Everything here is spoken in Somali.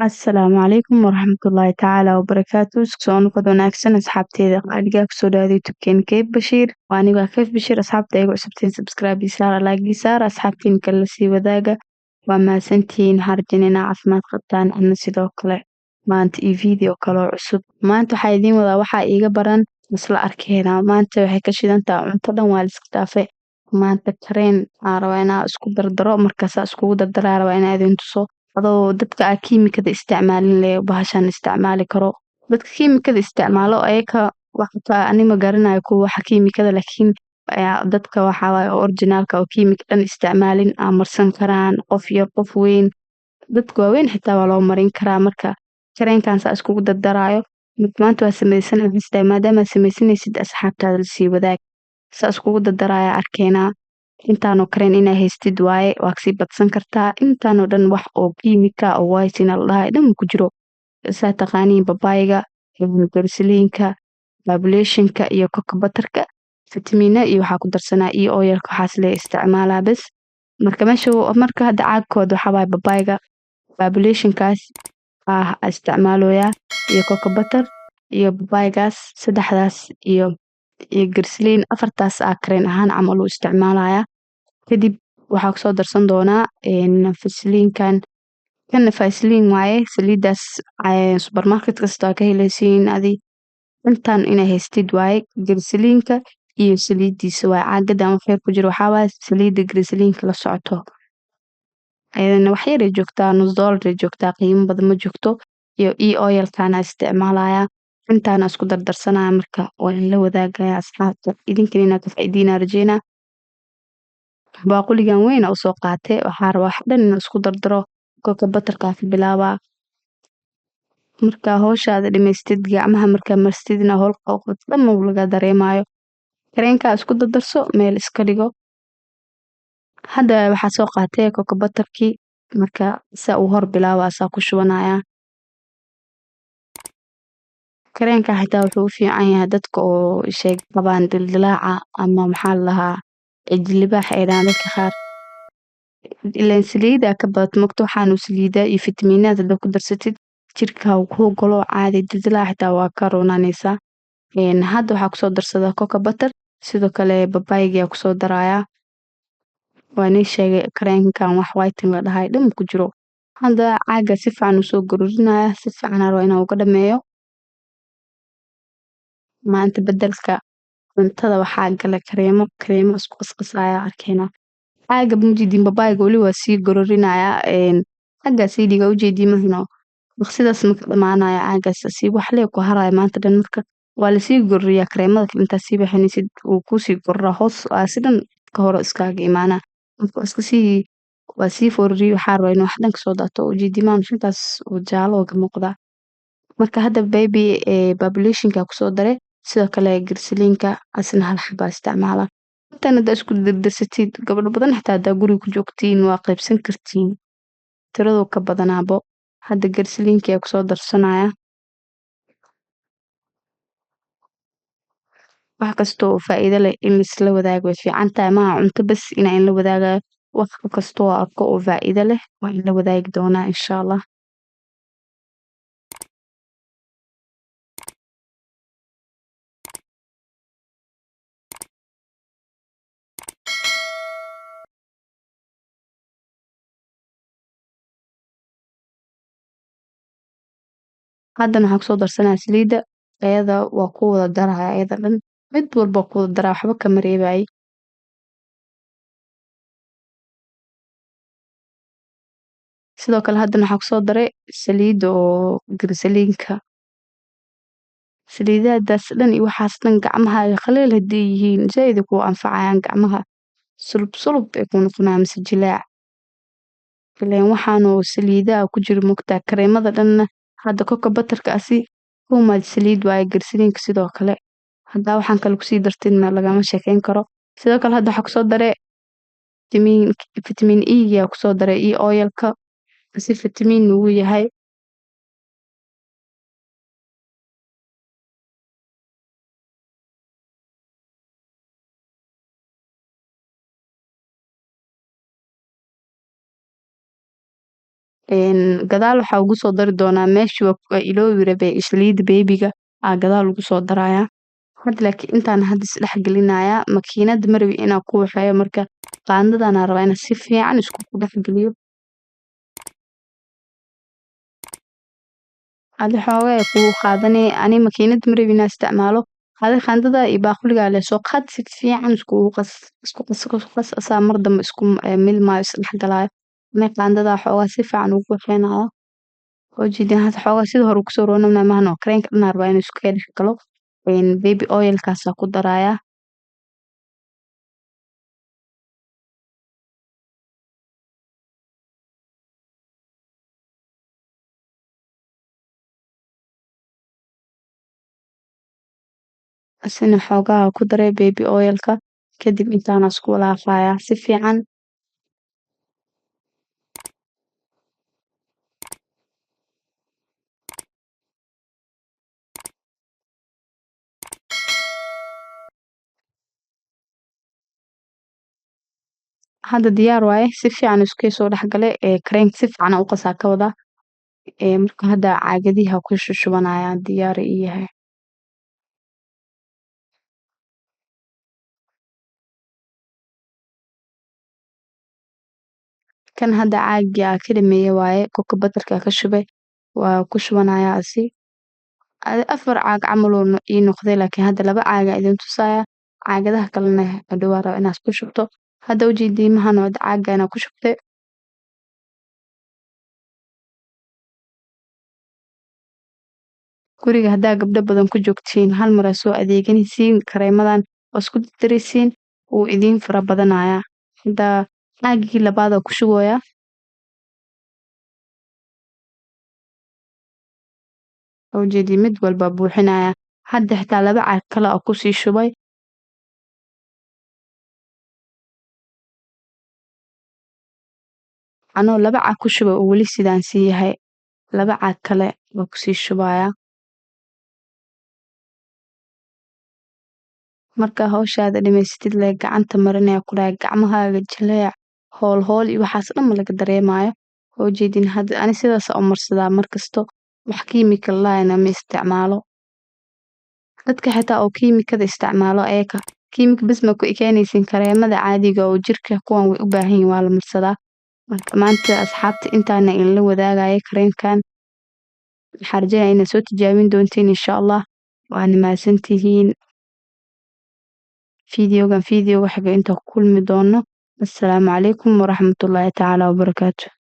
Asalaamu calaykum waraxmatullaahi tacaala wabarakaatu. Isku soo noqod wanaagsan, asxaabteyda qaaliga. Kusoo dhawaada YouTube-keena Kayf Bashiir. Waa aniga Kayf Bashiir. Asxaabta igu cusubtiin, subscribe ii saara, like ii saara, asxaabtiin kale la sii wadaaga. Waa mahadsantihiin. Waxaan rajaynaynaa caafimaad qabtaan, ana sidoo kale. Maanta iyo video kaloo cusub. Maanta waxaa idiin wadaa waxaa iiga baran isla arkeena. Maanta waxay ka shidan tahay cunto dhan waa la iska dhaafay. Maanta kareen aan rabaa inaa isku dardaro. Markaasaa iskugu dardaraa rabaa inaa idin tuso, adoo dadka aa kiimikada isticmaalin le bahashan isticmaali karo. Dadka kiimikada isticmaalo ayaka waxta ani ma garanayo kuwa waxa kiimikada, laakiin dadka waxaa waaye oo originalka oo kiimika dhan isticmaalin aa marsan karaan, qof yar, qof weyn, dadka waaweyn xitaa waa loo marin karaa. Marka kareenkan saa iskugu dardaraayo maanta waa sameysanaysaa. Maadaama sameysanaysid, asxaabtaada lasii wadaag. Saa iskugu dardaraya arkeenaa. Intaanoo kareen inaa haystid waaye, waa kasii badsan kartaa. Intaanoo dhan wax oo kiimika oo whitening la dhahay dhan ku jiro. Saa taqaaniin, babaayga, glycerinka, populationka iyo cocoa butterka, fitamiina iyo waxaa ku darsanaa iyo oilka. Waxaas lee isticmaalaa bes. Marka meesha marka hadda caagkooda waxaa waaye babaayga, populationkaas ah isticmaaloyaa, iyo cocoa butter iyo babaaygaas, saddexdaas iyo glycerin. Afartaas aa kareen ahaan camal u isticmaalaya. Kadib waxaa kusoo darsan doonaa Vaseline-kan. Kana Vaseline waaye. Saliidaas supermarket kasta waa ka heleysiin. Adi intaan inay haystid waaye. Glycerinka iyo saliidiisa waaye. Caagadan wax yar ku jiro waxaa waaye saliida glycerinka la socoto. Ayadana wax yar ay joogtaa, nus dollar ay joogtaa, qiimo badan ma joogto. Iyo e oilkana isticmaalaya. Intaana isku dardarsanaya. Marka waa in la wadaagaya asxaabta, idinkana inaa ka faa'iidiina rajeynaa. Baaquligan weyn aa usoo qaatay. Waxaa rabaa wax dhan inaan isku dardaro. Cocoa butterkaa ka bilaabaa. Markaa howshaada dhamaystid, gacmaha markaa marstid, inaa howl qabato dhan ma laga dareemayo. Kareenkaa isku dardarso, meel iska dhigo. Hadda waxaa soo qaatay cocoa butterkii. Marka saa uu hor bilaaba saa ku shubanaya. Kareenka xitaa wuxuu u fiican yahay dadka oo sheeg qabaan dildilaaca ama maxaa la dhahaa, cijlibaax ay dhahaan dadka qaar. Ileen saliida ka badato mogta. Waxaanu saliida iyo fitamiinaad haddaa ku darsatid, jirka kuu galo caadi, dildilaac xitaa waa ka roonaanaysaa. Hadda waxaa kusoo darsadaa cocoa butter, sidoo kale babaayga kusoo darayaa. Waa nii sheegay, kareenkan wax whitening la dhahay dhan ku jiro. Hadda caaga si fiican usoo garuurinaya, si fiican aan rabaa inaan uga dhameeyo. Maanta bedelka cuntada waxaa gala kareemo. Kareemo isku qasqasaya arkeyna. Caaga mujidin, babaayga weli waa sii garuurinaya. Xaggaa sii dhiga ujeedii mahino. Dhaqsidaas marka dhamaanaya caagaas sii wax lee ku haraya maanta dhan. Marka waa lasii gororiyaa kareemada kale. Intaa sii bixinaysid wuu kusii gororaa hoos, si dhan ka hore iskaaga imaana. Marka iska sii waa sii foorariyay. Waxaa rabaa inuu wax dhan kasoo daato. Ujeedimaan intaas uu jaalo ka muuqdaa. Marka hadda baby populationka kusoo daray, sidoo kale glycerinka asna hal xabaa isticmaala. Intaan haddaa isku dardarsatid, gabdho badan xitaa haddaa guriga ku joogtiin, waa qaybsan kartiin, tiraduu ka badanaabo. Hadda glycerinka ayaa kusoo darsanaya. Wax kasta oo faa'iido leh in laisla wadaago way fiican tahay. Maaha cunto bas inaa in la wadaagayo. Wax kasta oo arko oo faa'iido leh waa in la wadaagi doonaa, insha Allah. Haddana waxaan kusoo darsanaya saliidda. Ayada waa ku wada daraya, ayada dhan mid walba ku wada daraya, waxba kama reebayo. Sidoo kale haddana waxaan kusoo daray saliidda oo glycerinka. Saliidadaas dhan iyo waxaas dhan, gacmahaaga qaleel hadday yihiin, zaaid ay kuu anfacayaan. Gacmaha sulub sulub ay ku noqonayaan mise jilaac. Ileen waxaanu saliidaha ku jiro mogtaa kareemada dhanna. Hadda cocoa butterka asi too much saliid waaye, glycerinka sidoo kale. Haddaa waxaan kale kusii dartidna, lagama sheekeyn karo. Sidoo kale hadda waxaa kusoo daray vitamin E yaa kusoo daray iyo oilka si fitamiin uu yahay. Gadaal waxaa ugu soo dari doonaa meeshii waa iloobi rabay saliida beebiga aa gadaal ugu soo darayaa. Hadda laakiin intaan hadda is dhex gelinayaa makiinada ma rabi inaan ku waxeeyo, marka qaandadan aan rabaa inaan si fiican isku dhex geliyo. Adi xoogaa ay kugu qaadanay, ani makiinada ma rabi inaan isticmaalo. Adi qaandada iyo baaquliga lee soo qaad, si fiican iskugu qas, isku qas, isku qas, asaa mar dambe isku milmaayo, is dhex galaayo. Ani qaandada xoogaa si fiican ugu waxeynaya. Ujeedin hadda xoogaa sidii hore kusoo roonana maahno, kareenka dhan aan rabaa inuu isku dhex galo. Baby oil kaas ku darayaa. Asina xoogaa ku daray baby oil-ka, kadib intaana isku walaaqayaa si fiican. Hadda diyaar waaye, si fiican isku soo dhex galay ee kareenka si fiican u qasaa ka wada. Marka hadda caagadiha ku shushubanaya, diyaar ii yahay. Kan hadda caagii aa ka dhameeyay waaye, cocoa butter-ka ka shubay, waa ku shubanaya asi. 4 caag camal oo ii noqday, laakiin hadda 2 caag aa idin tusaya. Caagadaha kalena hadhow waa rabaa inaad ku shubto. Hadda ujeediimahan oo caagan ku shubtay. Guriga haddaa gabdho badan ku joogtiin, hal mar aa soo adeeganaysiin kareemadan, waa isku dardaraysiin, wuu idiin fara badanaya. Hadda caagii labaad aa ku shubaya. Ujeedii mid walba buuxinaya. Hadda xitaa 2 caag kale aa ku sii shubay. Anoo 2 caag ku shubay oo weli sidaan sii yahay, 2 caag kale waa ku sii shubaya. Marka hawshaada dhamaysatid lee gacanta marinaya ku dhahay gacmahaaga jileec, hool hool iyo waxaas dhan ma laga dareemayo. Ujeedin hadda ani sidaas u marsadaa markasto, wax kiimika laayna ma isticmaalo. Dadka xitaa oo kiimikada isticmaalo ayaka kiimika bas ma ku ekeenaysin kareemada caadiga oo jirka kuwan way u baahan yihiin, waa la marsadaa. Marka maanta asxaabta intaana in la wadaagaya kareenkan, waxaan rajeynayaa inaad soo tijaabin doontiin insha Allah. Waana mahadsantihiin. Fiidiyogan fiidiyoga xiga inta ku kulmi doono. Assalaamu calaykum waraxmatullaahi tacaala wabarakaatuh.